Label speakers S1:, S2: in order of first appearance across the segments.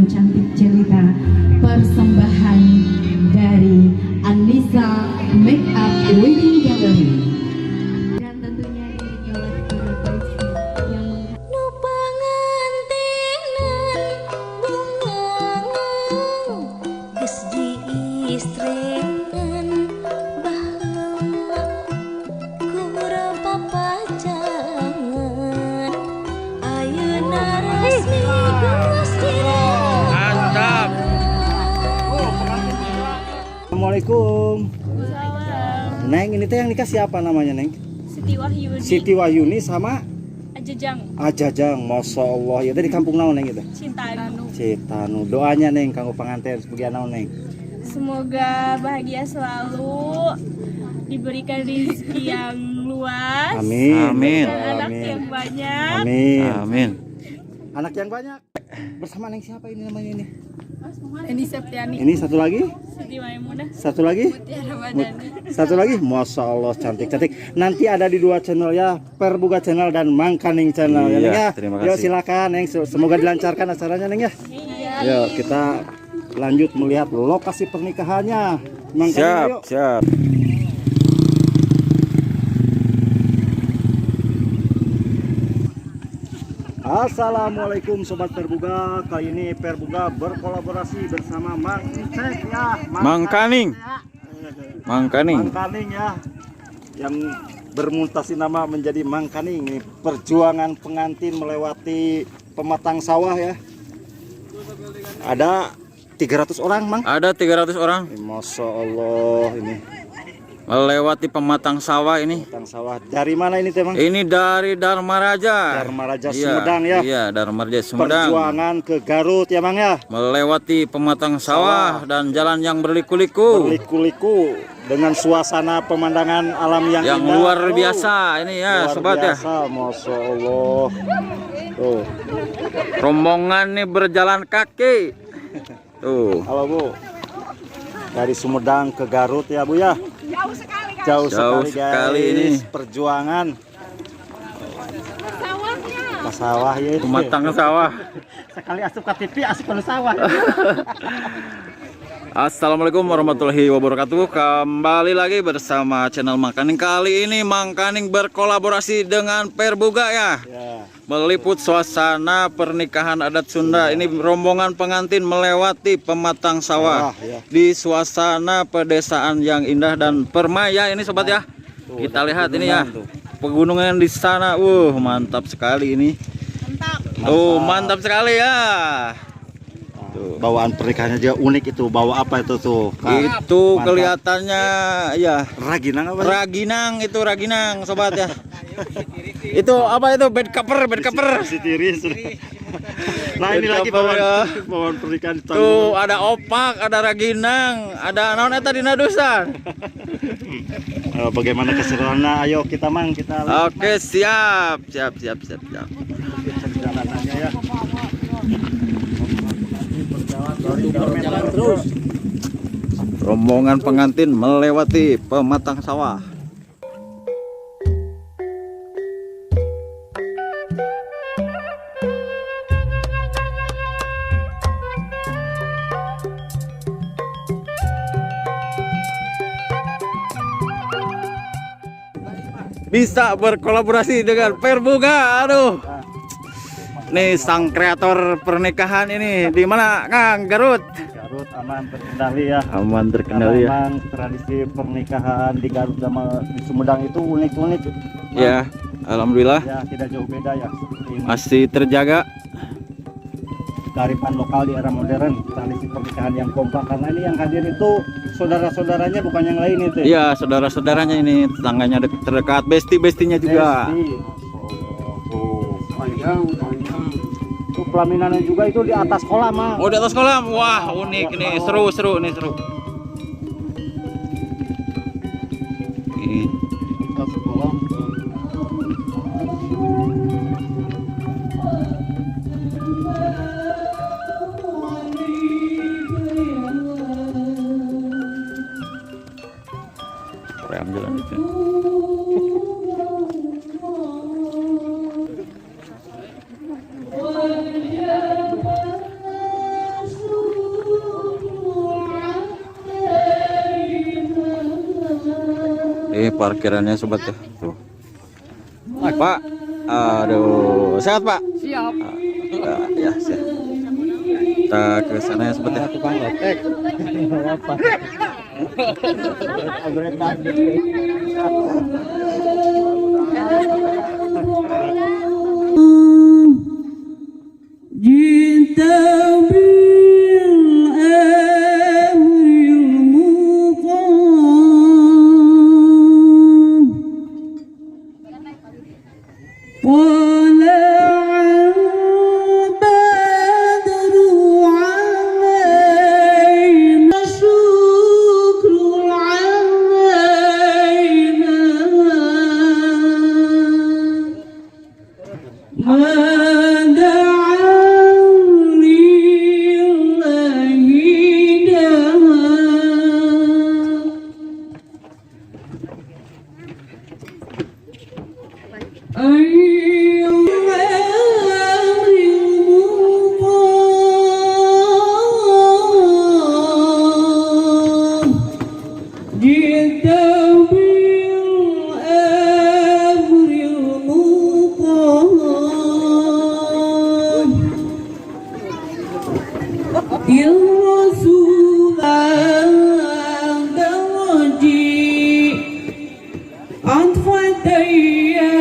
S1: pengantin cantik jelita, persembahan dari Annisa Makeup Wedding Gallery. Dan tentunya diiringi oleh para bridesmaid yang
S2: Nu pangantenan bunga geus diistrengan baheula ku papajangan ayeuna resmi geus.
S3: Mantap.
S4: Assalamualaikum. Neng, ini teh yang nikah siapa namanya, Neng?
S5: Siti Wahyuni.
S4: Siti Wahyuni sama
S5: Ajajang.
S4: Ajajang, Masya Allah. Ya teh di kampung naon, Neng, itu?
S5: Cintanu.
S4: Citanu. Doanya, Neng, kanggo pengantin sebagian naon, Neng?
S5: Semoga bahagia selalu, diberikan rezeki yang luas,
S4: Amin.
S3: Amin.
S5: dan anak
S4: Amin.
S5: yang banyak.
S4: Amin.
S3: Amin.
S4: Anak yang banyak. Bersama Neng siapa ini namanya ini?
S5: Ini Septiani.
S4: Ini satu lagi?
S5: Siti Maimunah.
S4: Satu lagi? Satu lagi? Masya Allah, cantik-cantik. Nanti ada di dua channel ya, Perbuga Channel dan Mangkaning Channel. Ya,
S3: Iya,
S4: Neng ya.
S3: terima
S4: Yuk
S3: kasih.
S4: silakan, Neng. Semoga dilancarkan acaranya, Neng ya. Yuk kita lanjut melihat lokasi pernikahannya. Mangkaning,
S3: Siap,
S4: yuk.
S3: siap.
S4: Assalamualaikum Sobat Perbuga. Kali ini Perbuga berkolaborasi bersama Mang Cek ya.
S3: Mangkaning. Mangkaning.
S4: Mangkaning ya, yang bermutasi nama menjadi Mangkaning. Ini perjuangan pengantin melewati pematang sawah ya. Ada 300 orang, Mang.
S3: Ada 300 orang
S4: Masya Allah ini
S3: melewati pematang sawah ini.
S4: pematang sawah. Dari mana ini, Mang?
S3: Ini dari Dharmaraja.
S4: Dharmaraja
S3: Iya,
S4: Sumedang ya.
S3: Iya, Dharmaraja Sumedang.
S4: Perjuangan ke Garut ya, Mang ya.
S3: Melewati pematang sawah dan jalan yang berliku-liku.
S4: Berliku-liku dengan suasana pemandangan alam yang
S3: Yang
S4: indah.
S3: luar
S4: Oh,
S3: biasa ini ya,
S4: luar
S3: sobat ya.
S4: biasa, Masya Allah. Tuh.
S3: Rombongan nih berjalan kaki. Tuh.
S4: Halo Bu, dari Sumedang ke Garut ya Bu ya. Jauh sekali, Jauh,
S3: Jauh
S4: sekali,
S3: sekali
S4: guys.
S3: ini.
S4: Perjuangan. Ke sawah ya itu.
S3: Pematang sawah.
S4: Sekali asup ke TV, asup ke sawah.
S3: Assalamualaikum warahmatullahi wabarakatuh. Kembali lagi bersama channel Mangkaning. Kali ini Mangkaning berkolaborasi dengan Perbuga ya.
S4: Ya.
S3: Meliput suasana pernikahan adat Sunda. Ini rombongan pengantin melewati pematang sawah
S4: Sawah, ya.
S3: di suasana pedesaan yang indah dan permai ya ini sobat ya.
S4: Tuh,
S3: Kita
S4: ada
S3: lihat ini ya.
S4: pegunungan tuh.
S3: Pegunungan di sana. Mantap sekali ini. Tuh, mantap sekali ya.
S4: Tuh. Bawaan pernikahannya juga unik itu. Bawa apa itu tuh? Kak?
S3: Itu
S4: Mantap.
S3: kelihatannya ya
S4: Raginang apa?
S3: raginang, itu raginang sobat ya. Itu apa itu, bed cover, bed cover.
S4: Si tiris. Nah ini
S3: Bed
S4: lagi
S3: cover,
S4: bawaan,
S3: ya.
S4: bawaan pernikahan di
S3: Tuh ada opak, ada raginang, ada naon eta dina dusan.
S4: Bagaimana keseruannya? Ayo kita Mang, kita lihat
S3: Oke, siap, siap, siap, siap, siap.
S4: perjalanannya ya. Berjalan terus.
S3: Rombongan pengantin melewati pematang sawah. Bisa berkolaborasi dengan Perbuga. Aduh. Nih sang kreator pernikahan ini di mana, Kang? Garut.
S4: Garut aman terkendali ya.
S3: Aman
S4: Karena
S3: terkendali ya.
S4: memang tradisi pernikahan di Garut sama di Sumedang itu unik-unik.
S3: Ya, alhamdulillah
S4: Ya, tidak jauh beda ya seperti ini.
S3: masih terjaga.
S4: Kearifan lokal di era modern, tradisi pernikahan yang kompak karena ini yang hadir itu saudara-saudaranya bukan yang lain itu.
S3: Iya, saudara-saudaranya ini, tetangganya terdekat, besti-bestinya juga.
S4: Besti. Tuh, panjang, panjang. Tuh pelaminannya juga itu di atas kolam, Mang.
S3: Oh, di atas kolam. Wah, unik ini, seru-seru ini seru. Ini
S4: Atas kolam.
S3: Rem jalan itu. Ini parkirannya, sobat, ya. Tuh. Pak, aduh, sehat, Pak?
S6: Siap.
S3: Ah, ya, siap. Kita ke sana ya, sobat, ya.
S4: Tukang ojek. Apa?
S1: جئت بالأمر المطاع، طلع البدر علينا، شكر علينا ما دعا لله داع. أي الأمر المطاع، جئت بالأمر المطاع يا رسول درجي عطفة يا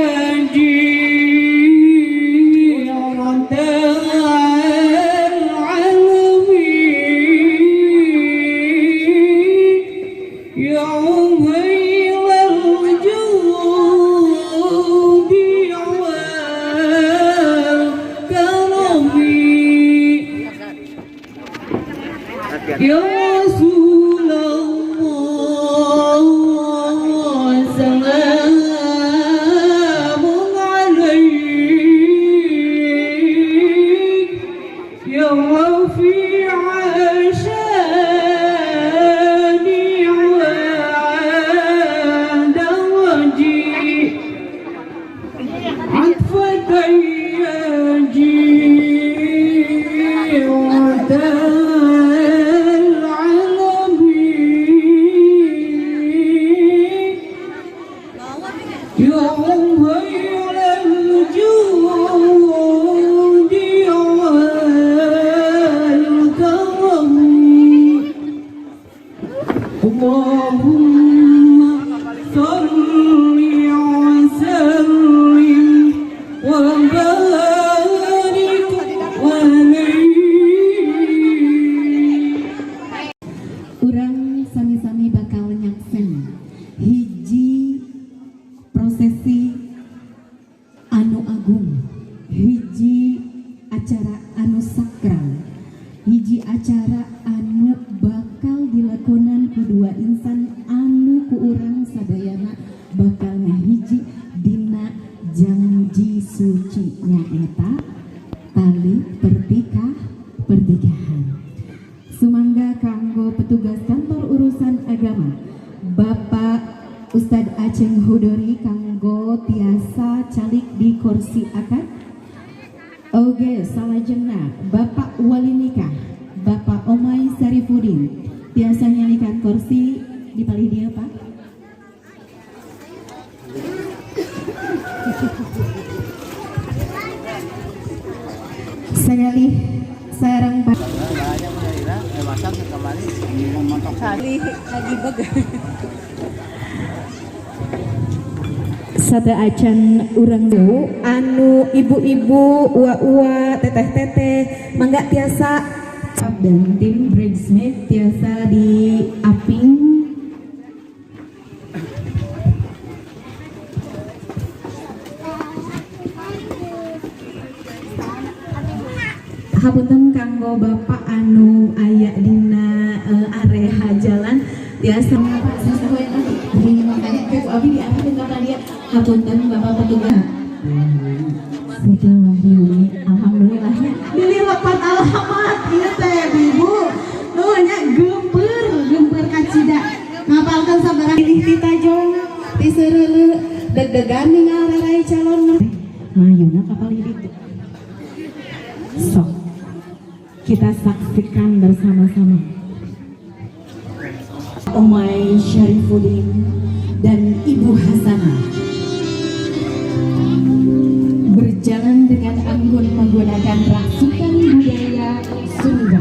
S1: العالمين، يا عميل الجود والكرم، يا رسول الله، سلام عليك يا رفيع شاني ودرجي، عطفة يا جيرة العالمين، يا غير الجود والكرم، اللهم صل وسلم وبارك عليه.
S7: Urang sami-sami bakal nyaksen hiji prosesi anu agung, hiji acara anu sakral, hiji acara anu bakal dilakonan ku dua insan anu ku urang sadayana bakal ngahiji dina janji suci, nyaeta tali pernikahan. Sumangga kanggo petugas kantor urusan agama, Bapak Ustadz Aceng Hudori, kanggo tiasa calik di kursi akad. Oke, salajengna Bapak wali nikah, Bapak Omai Sarifudin, tiasa nyalikan kursi di palih dieu, Pak. Sagalih sareng Pak.
S4: Masak kemarin
S1: Lagi beg. Sateuacan urang du anu ibu-ibu, ua-ua, teteh-teteh, mangga tiasa dan tim bridesmaid tiasa di aping. Hapunten kanggo bapak anu aya dina area jalan tiasa. Pak, terima kasih. Abi diarahkeun ka dia. Hapunten, bapak petugas. Siti Wahyuni, alhamdulillahnya bilih lepat alamat ieu teh, Ibu. Nuh nya geumpeur, geumpeur kacida. Ngapalkeun sabaraha pilih ti tajong, ti seureuleu, deg-degan ningal rarai calon. Mayuna kapal hidup. Sok kita saksikan bersama-sama. Omai Syarifuddin
S7: dan Ibu Hasanah berjalan dengan anggun menggunakan rasukan budaya Sunda,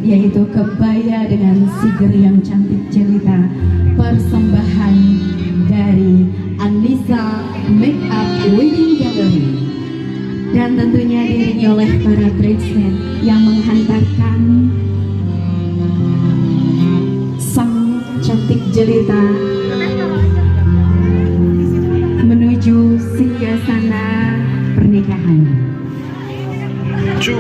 S7: yaitu kebaya dengan siger yang cantik jelita, persembahan dari Anissa Makeup Wedding Gallery, dan tentunya diiringi oleh para bridesmaid yang menghantarkan sang cantik jelita menuju singgasana pernikahan.
S3: Cu.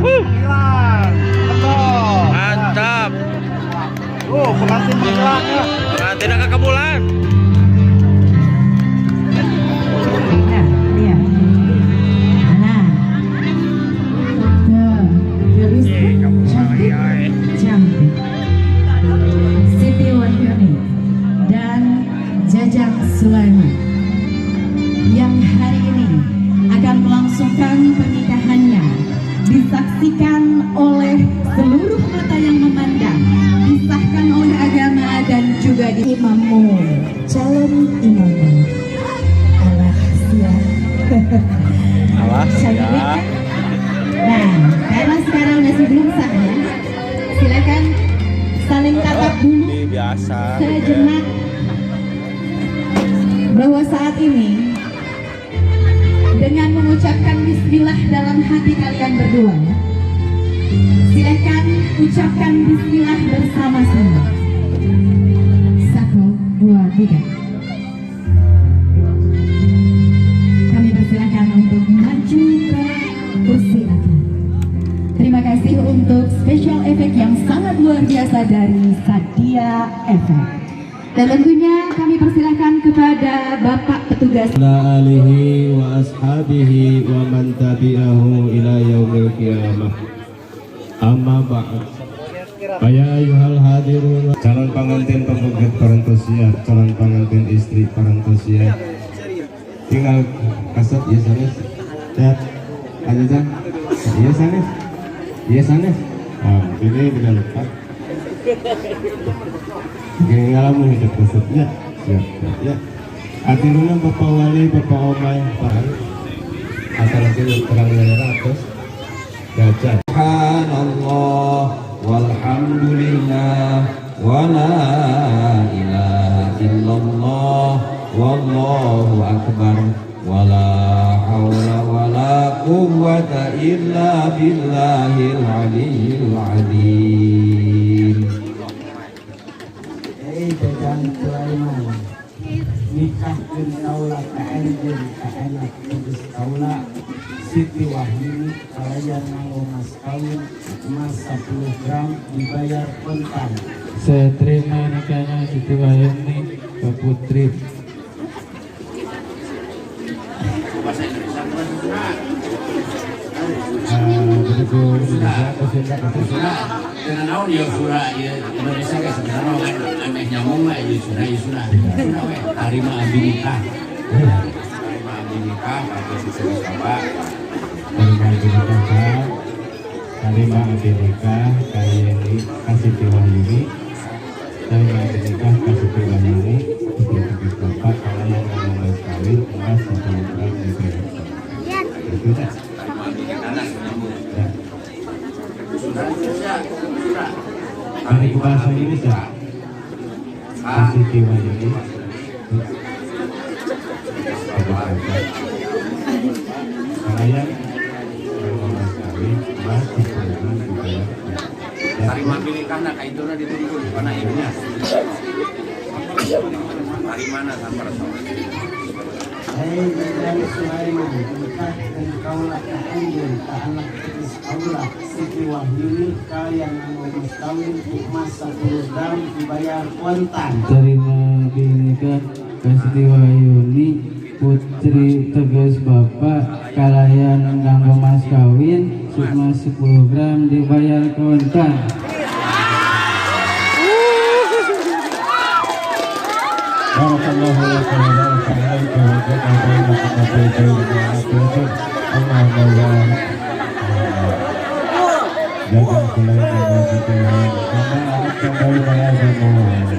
S4: Hilang. Betul.
S3: Mantap.
S4: Oh, pengantin menghilang ya.
S3: Pengantin kekebulan.
S7: Nah, iya. Nah, tuh, geulis cantik, cantik. Siti Wahyuni dan Jajang Sulaiman yang hari ini akan melangsungkan pernikahannya, disaksikan oleh seluruh mata yang memandang, disahkan oleh agama dan juga di imammu, calon imammu. Alah, siap.
S3: Alah,
S7: Cantik
S3: ya.
S7: Kan? Nah, karena sekarang masih belum sah ya. Silakan saling tatap dulu
S3: Ini biasa.
S7: Sejenak bahwa saat ini dengan mengucapkan bismillah dalam hati kalian berdua ya. Silakan ucapkan bismillah bersama-sama. Satu, dua, tiga. Kami persilakan untuk maju ke kursi akad. Terima kasih untuk special effect yang sangat luar biasa dari Sadia Effect. Dan tentunya kami persilahkan kepada Bapak petugas
S6: على آله وأصحابه ومن تبعه إلى يوم القيامة أما بعد فيا أيها الحاضرون. Calon pengantin pameget parantos siap, calon pengantin istri parantos siap, tinggal kasep ya, sanes sehat aja iya, sanes iya, sanes. Nah, ini tidak lupa. Oke, ngalamun hidup kasepnya siap, siap ya. Akhirnya Bapak Wali, Bapak Omay, Pak asal lagi kurang 500 gajah.
S8: Subhanallah walhamdulillah wala ilaha illallah wallahu akbar wala hawla wala quwwata illa billahil aliyyil azim.
S9: Hei Jajang Sulaiman, nikahkeun kaula ka anjeun ka anak teges kaula Siti Wahyuni kalayan nganggo mas kawin emas 10 gram dibayar kontan.
S10: Saya terima nikahnya Siti Wahyuni ke Putri.
S6: Indonesia ke Sunda.
S11: Karena naon ya surah ya Indonesia ke sebenarnya kan aneh nyambung lah ya surah ya surah surah we tarima abdi nikah, tarima abdi nikah pakai sisi bapak.
S6: Tarima abdi nikah Kak. Tarima abdi nikah ka Yeni ka Siti Wahyuni. Tarima abdi nikah ka Siti Wahyuni putri teges bapak kalayan nganggo mas kawin emas 10 gram dibayar. Itu dah. Ya. Dari bahasa Indonesia ka Siti Wahyuni teges bapak kalayan nganggo mas kawin emas 10 gram dibayar. Ya.
S11: Tarima abdi nikahna ka induna dituntun kana ibunya tarimana sampar.
S9: Hei Jajang Sulaiman, nikahkeun kaula ka anjeun ka anak teges kaula Siti Wahyuni kalayan nganggo mas kawin emas 10 gram dibayar kontan.
S10: Terima abdi nikah ke Siti Wahyuni Putri teges bapak kalayan nganggo mas kawin emas 10 gram dibayar kontan.
S6: بارك الله لك وبارك عليك وجمع بينكم في خير وعافية. اللهم بارك. Jajang Sulaiman. كما أردت بين هذا الموعد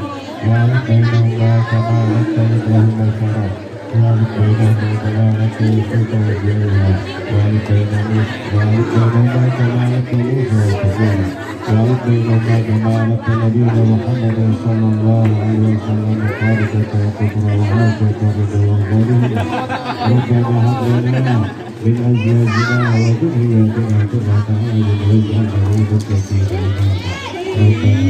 S6: وأردت بينهما كما أردت إبراهيم الفرح وأردت بينهما كما أردت يوسف وزوجها وأردت بينهما كما أردت موسى وزوجها وأردت بينهما كما أردت نبينا محمد صلى الله عليه وسلم خالدة وكفرا وعافية ورضا وظالمنا. ربنا هب لنا من أزواجنا وذرياتنا قرة أعين واجعلنا للمتقين إماما. ربنا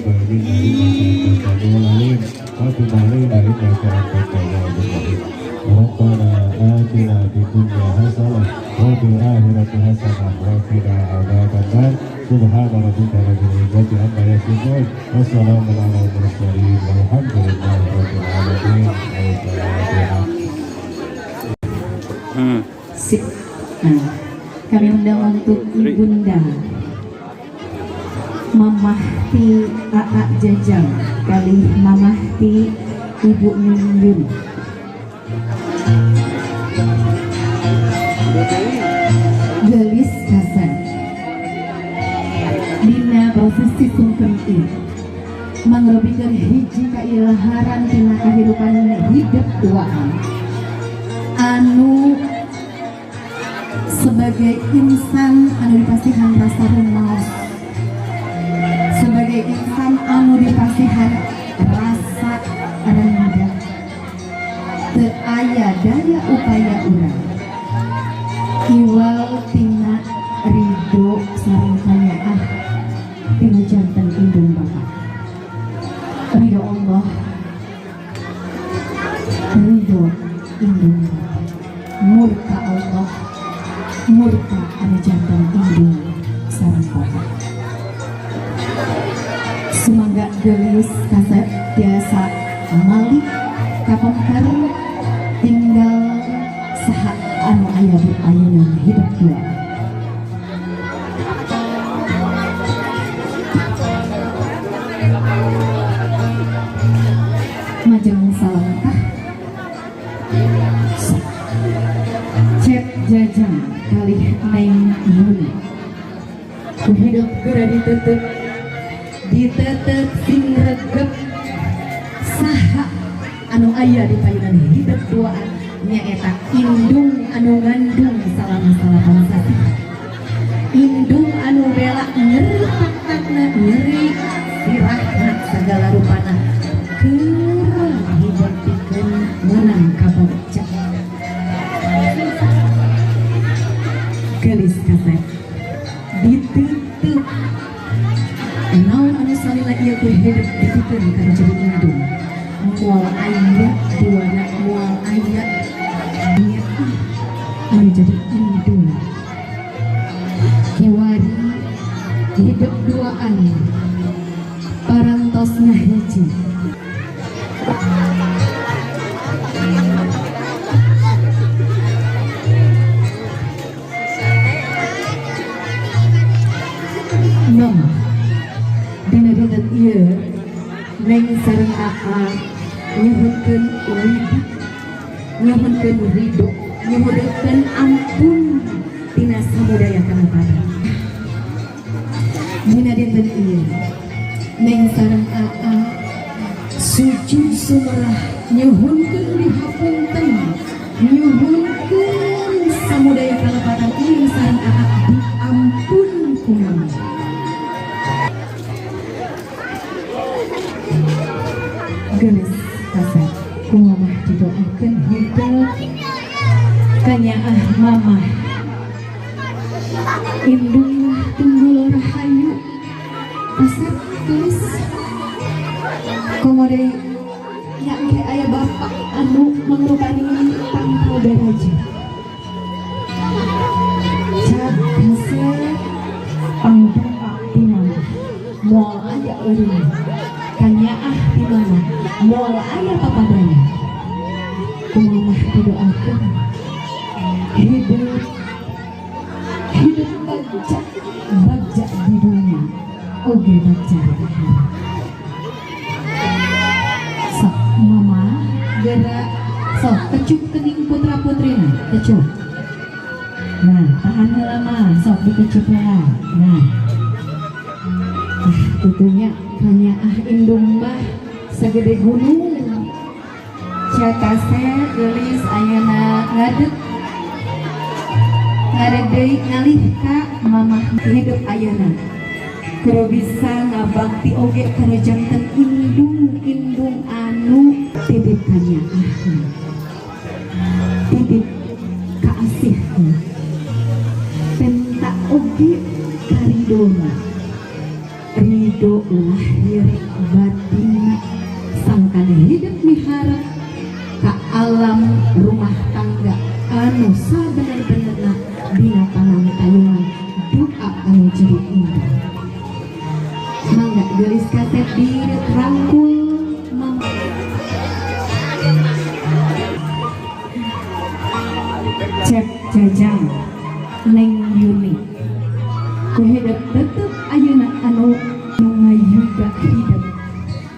S6: تقبل منا إنك أنت السميع العليم وتب علينا إنك أنت التواب الرحيم. ربنا آتنا في الدنيا حسنة وفي الآخرة حسنة وقنا عذاب النار. سبحان ربك رب العزة عما يصفون وسلام على المرسلين والحمد لله رب العالمين. الفاتحة.
S7: Sip. Nah, kami undang untuk Ibunda Mamah ti Aa Jajang kali Mamah ti Ibu Yun. Gelis kasep dina prosesi sungkem ieu mangrobikeun hiji kailaharan tina kahirupan hidup duaan anu sebagai insan anu dipasihan rasa rumaos, sebagai insan anu dipasihan rasa rendah, teu aya daya upaya urang iwal tina ridho sareng kanyaah tina janten indung bapa. Ridho Allah, ridho indung bapa, murka Allah, murka anu janten indung sareng bapa. Sumangga Geulis kasep tiasa malik kapengker tinggal saha anu aya di ayunan hidup dua. Majeng salangkah Cep Jajang kalih Neng Yuni ku hidup geura ditetep, ditetep sing regep saha anu aya di payunan hidup duaan nyaeta indung anu ngandung salama salapan sasih, indung anu rela nyeri taktakna, nyeri sirahna segala rupana keur hidup pikeun meunang kabagja. Geulis kasep ditutup naon anu salila ieu ku hidup dipikeun kana jadi indung, moal aya duana, moal aya anu jadi indung. Kiwari hidup duaan parantos ngahiji. Mama dina dinten ieu Neng sareng Aa nyuhunkeun widi, nyuhunkeun ridho, nyuhunkeun ampun tina samudaya kalepatan. Dina dinten ieu Neng sareng Aa sujud sumerah nyuhunkeun dihapunten, nyuhunkeun samudaya kalepatan ieu sareng Aa diampun ku Mama. Geulis kasep ku mamah didoakeun hidup kanyaah mamah indung tunggul rahayu. Kasep geulis komo deui nya engke aya bapak anu mangrupani tangtu daraja. Cak kasep pangdoa ti mamah moal aya eureun, kanyaah ti mamah moal aya papadana. Ku mamah didoakeun hidup hidup bagja, bagja di dunia oge bagja di akhirat. Sok mama gerak sok kecup kening putra putrina, kecup. Nah, tahan heula mah, sok dikecup heula. Nah, Kitunya kanyaah indung mah sagede gunung. Ceu Kasep geulis ayeuna ngadeg ngadeg deui ngalih ka mamah. Hidup ayeuna kudu bisa ngabakti oge kana janten indung-indung anu titip kanyaahna, titip kaasihna, penta oge karidona, ridho lahir batinna. Sangkan hidup miharap ka alam rumah tangga anu sabener-benerna dina panangtayungan doa anu jadi indah. Mangga geulis kasep dirangkul mama. Cep Jajang, Neng Yuni, ku hidup tetep ayeuna anu nu ngayuga hidup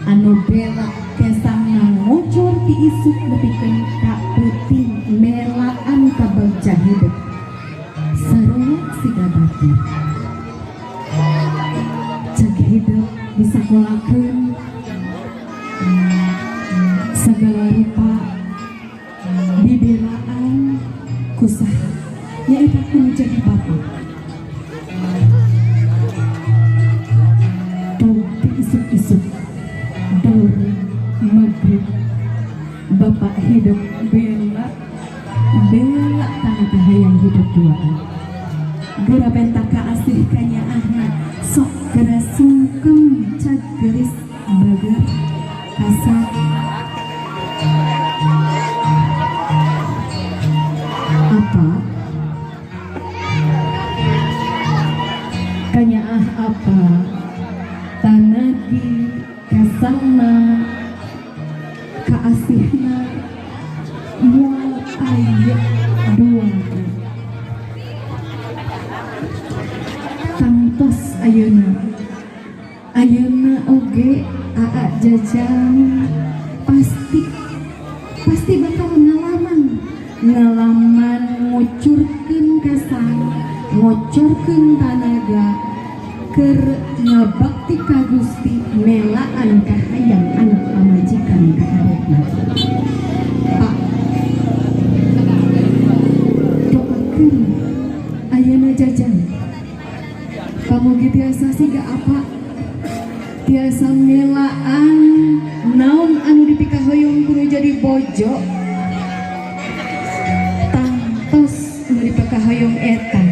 S7: anu bela kesangna ngocor ti isuk nepikeun ka peuting, melaan kabagja hidup sarua siga batur. Cek hidup disakolakeun segala rupa dibelaan kusaha, nyaeta kudu jadi bapak. Tuh ti isuk-isuk dur maghrib bapak hidup bela bela tanah kahayang hidup duaan. Gera penta kaasih kanyaahna, sok gera sungkem cag geulis bager kasar. Apa kanyaah, apa tanagi kasangna kaasihna moal aya dua. Tangtos ayeuna, ayeuna oge Aa Jajang pasti pasti bakal ngalaman ngalaman ngucurkeun kesang, ngocorkeun tanaga keur ngabakti ka Gusti, melaan kahayang anak pamajikan kaharepna. Pak, doakeun ayeuna Jajang pamugi tiasa siga apa, tiasa melaan naon anu dipikahoyong kudu jadi bojo. Tangtos anu dipikahoyong eta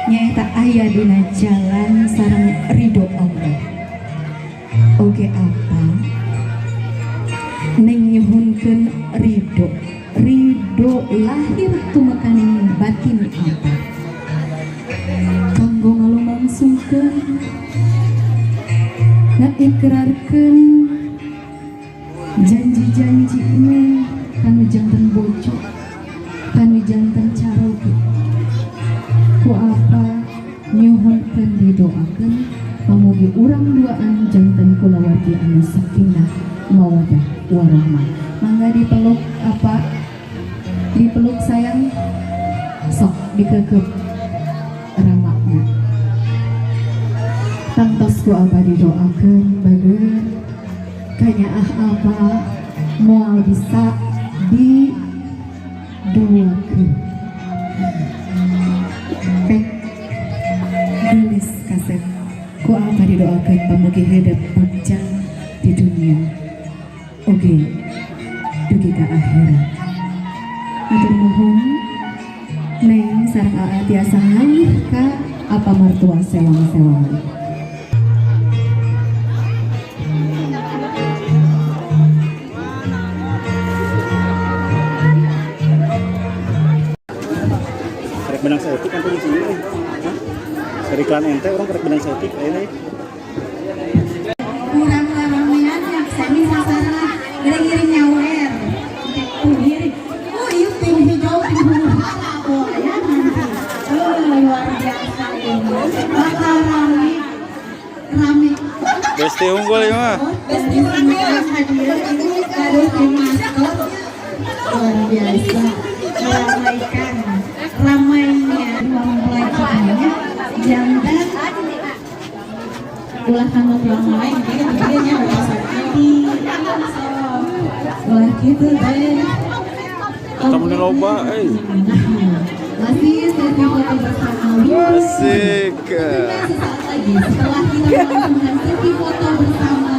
S7: nyaeta aya dina jalan sareng ridho Allah. Oge apa, Neng nyuhunkeun ridho, ridho lahir tumekaning batin apa kanggo ngalumangsungkeun, ngaikrarkeun janji-janji kanu janten bojo, kanu janten caroge. Ku apa nyuhunkeun didoakeun pamugi urang duaan janten kulawargi anu sakinah mawadah warahmah. Mangga dipeluk apa, dipeluk sayang, sok dikekep ramakna. Tangtos ku apa didoakeun bager kanyaah apa moal bisa diduakeun. Pek gelis kasep, ku apa didoakeun pamugi hidup bagja di dunia oge dugi ka akhirat. Atur nuhun Neng sareng Aa tiasa ngalih ka apa mertua sewang-sewang.
S4: Karek benang saeutik kan tuh di sini. Hah? Dari iklan ente urang karek benang saeutik ayeuna.
S1: Kurang ramean ya, sami sasana ngiring-ngiring nyawer. Ngiring. Oh, iya tim hijau, tim huru hara. Oh, ya nanti. Oh, luar biasa ini. Bakal rame. Rame.
S3: Besti unggul ya mah.
S1: Besti unggul hadir. Aduh, tim maskot. Luar biasa. Meramaikan. Ramainya dua mempelai kitanya. Jantan Ulah kanggo tuang wae gitu kan nya nanti. Ulah kitu teh.
S3: Temen loba euy.
S7: Masih sesi foto bersama.
S3: Asik.
S7: Tentunya sesaat lagi setelah kita melakukan sesi foto bersama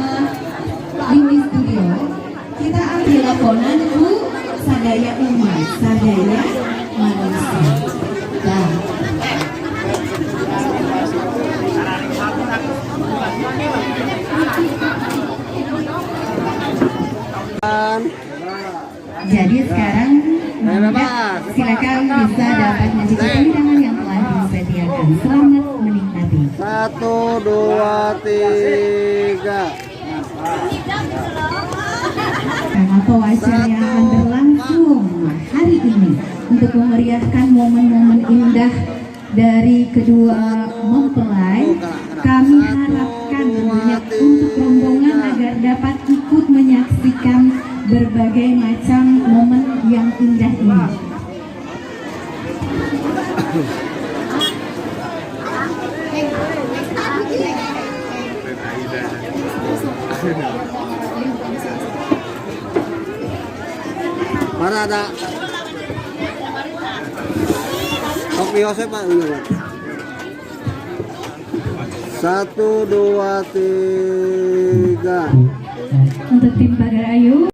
S7: Lini Studio, kita akan dilakonan ku sadaya umat, sadaya manusia. Nah, jadi sekarang mangga, silakan bisa dapat mencicipi hidangan yang telah disediakan. Selamat menikmati.
S4: Satu, dua, tiga.
S7: Atau acara yang akan berlangsung hari ini untuk memeriahkan momen-momen indah dari kedua mempelai, kami harapkan tentunya untuk rombongan agar dapat ikut menyaksikan berbagai macam momen yang indah ini.
S4: Mana ada Kopi Yosef, Pak, ini, Pak. Satu, dua, tiga.
S7: Untuk tim Pagar Ayu.